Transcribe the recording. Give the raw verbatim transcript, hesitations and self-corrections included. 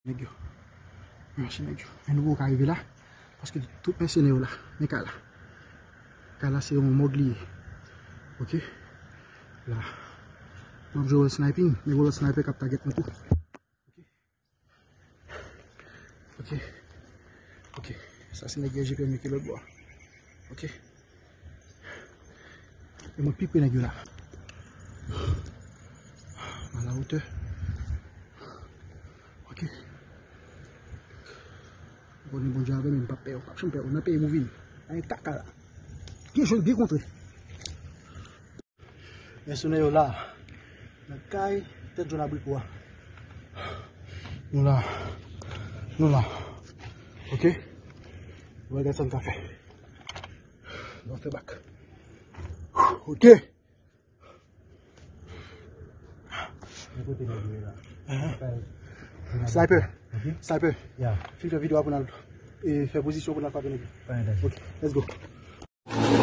Nèg yo. Mèsi nèg yo. Men nou poko ka rive la. Paske tout mèsenè yo la. Men kay la. Kay la se yon mòg li ye. Ok. La. M ap jwe wòl sniping. Men wòl sniper k ap target mwen tou. Ok. Ok. Sa se nèg yo G P M ki lòt bò. Ok. E mwen pi pre nèg yo la. A la wotè. Ok. Konnen Bondye avè m, m p ap pè yo. M p ap janm pè yo. Nan peyi m ou vini. Anyen kaka la. Byen jwenn, byen kontre. Mèsenè yo la. Nan kay tèt jòn abriko a. Nou la. Nou la. Ok. Nou gade sa n ka fè. Nou fè bak. Ok. Yon kote nèg yo ye la. Ahan. Kay. Sniper. Ok. Sniper. Ya. Fin fè videyo a pou n al, e, fè pozisyon pou n al frape nèg yo. Pa gen danje. Ok. Let's go.